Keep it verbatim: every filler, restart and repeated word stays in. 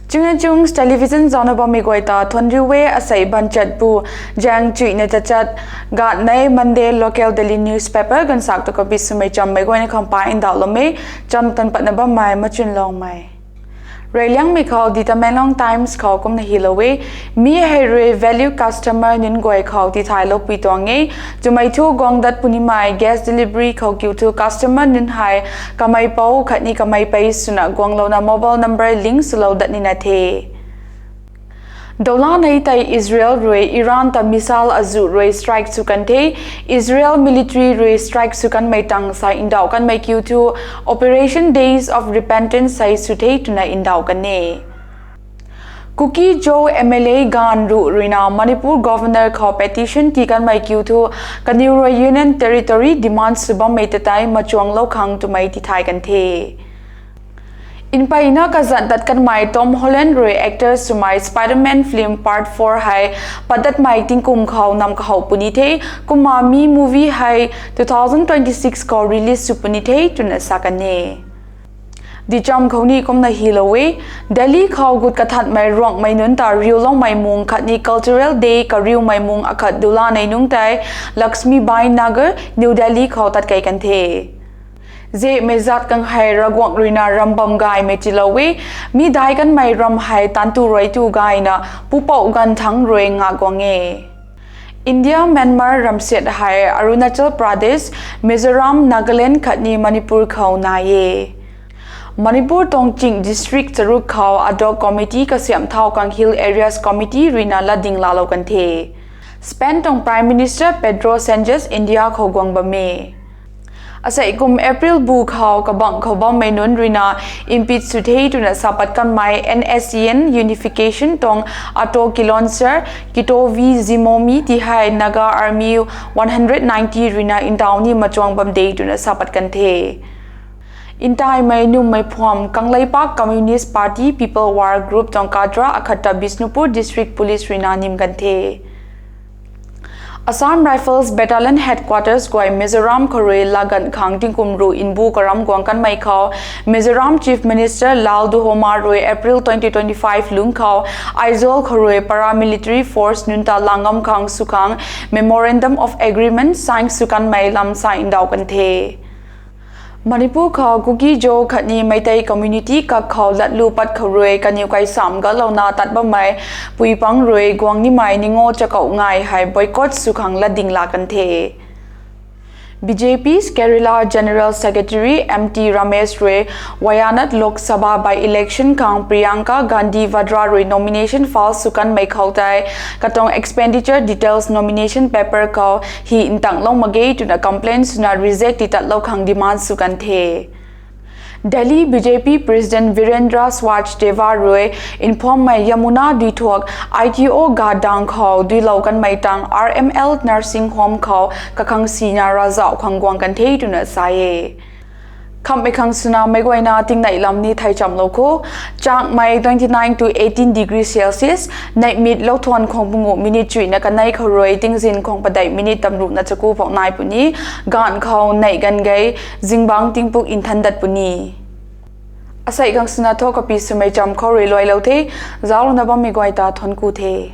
Chunna Chungs Television zaucna bammei guay ta thuanriu e. Asei banchat pu zaeng chuihna tachat gatnei Monday local daily newspaper ganvsaekc ta kapi swmei chammei guayna khang pa ndauhlou e. Cham tan patna bammei Machunloumei Reyliangmei khou The Tamenglong Times khou kumna hylou e. Mi hei rui value customer nunc guay khou tithaylou pui tuang e. Twmei thu guang dat punimei gas delivery khou kiu thu customer nunc hei kamei pou khatni kamei pei swna guanglouna mobile number link swlou dat nina the. Dowla nei tei Israel rui Iran ta missile azuh rui strike sw kan the. Israel military rui strike sw kanmei tang sa ndauh kanmei kiu thu Operation Days of Repentance hei sw the twna ndauh kan e. Kuki-Zo M L A gaanv ruh ruina Manipur Governor khou petition tii kanmei kiu thu kaniw rui Union Territory demand sw bammei ta tei machuanglou khang twmei tithay kan the. Mpeyna kazanc tat kanmei Tom Holland rui actor swmei Spider-Man film Part four hei pat datmei tingkum khou nam kahouh puni the. Kumna mi movie hei two thousand twenty-six khou release sw puni the twna sa kan e. Dicham khou ni kumna hylou e. Delhi khou gut kathanmei Ruangmei nunc ta riuloumei mung khatni Cultural Day kariumei mung akhat dula nei nungc tei Lakshmibai Nagar, New Delhi khou tatkey kan the. Zemei zat khang hei Ravguangc ruina rambam gaymei tiilou e. Mi dai kanmei ram hei tantu rui tu gayna pupouc ganv thangc rui ngak guang e. India Myanmar ramsiat hei Arunachal Pradesh, Mizoram, Nagaland khatni Manipur khou nai e. Manipur tuang ching district charuk khou ad hoc committee kasiamh thau khang Hill Areas Committee ruina latding laalou kan the. Spain tuang Prime Minister Pedro Sanchez India khou guang bam e. Asei kum April bu khou kabangc khou bammei nunc ruina impeach sw the twna sa pat kanmei N S C N unification tuang Ato Kilonser, Kitovi Zimomi ti hei Naga Army one hundred ninety ruina ntaw ni machuang bam de twna sa pat kan the. Ntaimei nummei phuam Kangleipak Communist Party People War Group tuang cadre akhat ta Bishnupur District Police ruina nim kan the. Assam Rifles Battalion Headquarters guay Mizoram khou rui laganv khang tingkum ruh mbu karam guang kanmei khou Mizoram Chief Minister Lal Duhoma rui April twenty twenty-five lungc khou Aizawl khou rui paramilitary force nunc ta langam khang sw khang Memorandum of Agreement sign sw kanmei lam sa ndauh kan the. Manipur khou Kuki-Zo khatni Meitei community kak khou latlu pat khou rui kaniw kaisamh galouna tat bammei pui pang rui guang nimei ningo chakauh ngai hei boycott sw khang latding laa kan the. B J P's Kerala General Secretary M T Ramesh rui Wayanad Lok Sabha by-election khang Priyanka Gandhi Vadra rui nomination file sw kanmei khou tei katuang expenditure details nomination paper khou hi ntanglou mak ge twna complaint swna reject ti tatlou khang demand sw kan the. Delhi B J P President Virendra Sachdeva rui nphuammei Yamuna duithuak I T O gadang khou duilou kanmei tang R M L Nursing Home khou kakhang sina ravzauh khang guang kan the twna sa e. Khamhmei khang swna meic guayna tingnei lam ni thei chamlou kho. Changmei twenty nine to eighteen degree Celsius, neihmit louthuan khwang pungu minute chuihna kanei khou rui tingzin khwang padeih minute tamruhna chaku phou nai puni, gaanv khou neih gan gei, zingbangc tingpuk nthan dat puni. Asei khang swna thu kapi swmei cham khou rui luailou the, zauclouna bammei guay ta thuanc ku the.